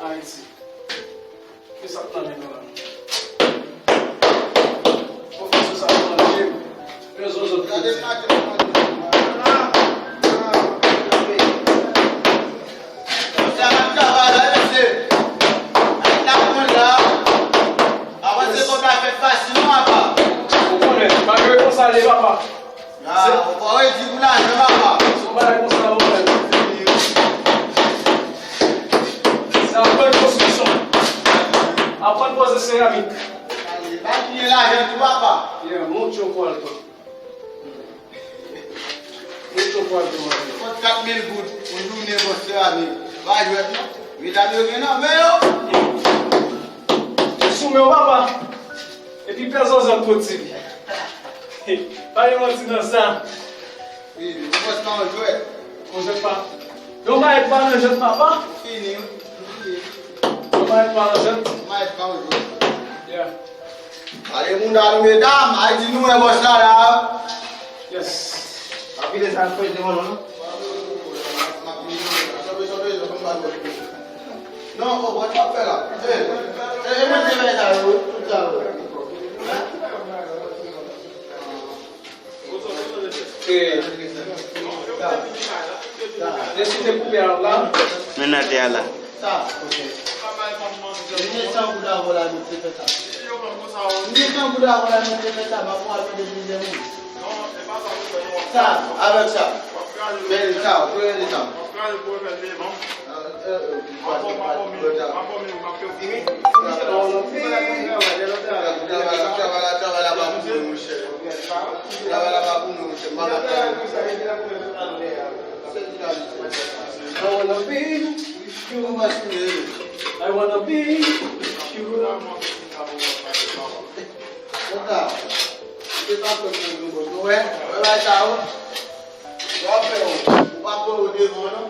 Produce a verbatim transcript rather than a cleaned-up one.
Ayiti. Kisa k nan men nou la? Pwofesè sa k nan men nou. Rezon zòt. Gade sa ki nan men nou. Konsa n ap travay la, mesye. N ap konn la. Avanse kòb la fèt fasil non, apa. Ou konnen, malgre konsa l ye, papa. Ah, ou pa redi pou lajan, papa. Se yon bagay konsa, ou konnen. Se aprann konstriksyon. Aprann poze seramik. Pa bliye lajan tou, papa. Yeah, mucho cuarto. Mucho cuarto, man. Trannkat mil goud pou jounen, bòs, seramik. Pa jwèt, non. Medam yo gen nan men yo. Sou men w, papa. Epi pè zòzòt twò ti li. Pa gen manti nan sa. Wi, yon bòs pa yon jwèt. Yon jwèt pa. Yon mayèt pa yon jwèt, papa. Fini, wi. Yon mayèt pa yon jwèt. Mayèt pa yon jwèt. Yeah. Ale moun a nou, medam. Ayiti nou wè bòs la, la. Yes. Apile sa, fè devan nou, non? Non, o, bòs, sa w ap fè la? E, e, e, mwen te fè sa, yo, tout sa, yo. Hein? E, sa. Sa. Deside koupe a la. Men nan tè a la. Sa, ok. Li gen san goud avè w la, nou te fè sa. Li gen san goud avè w la, nou te fè sa, m ap pran mande plizyè moun. Sa, avèk sa. Men sa, premye sa. Travay la pa pou nou, monchè. Travay la pa pou nou, monchè. M pa ka travay. I wanna be with you. I wanna be with you. Konsa, se pa fè pou nou, bòs. Nou wè, wè bagay sa yo. Sa w ap fè yo. Ou pa pran yo devan, non.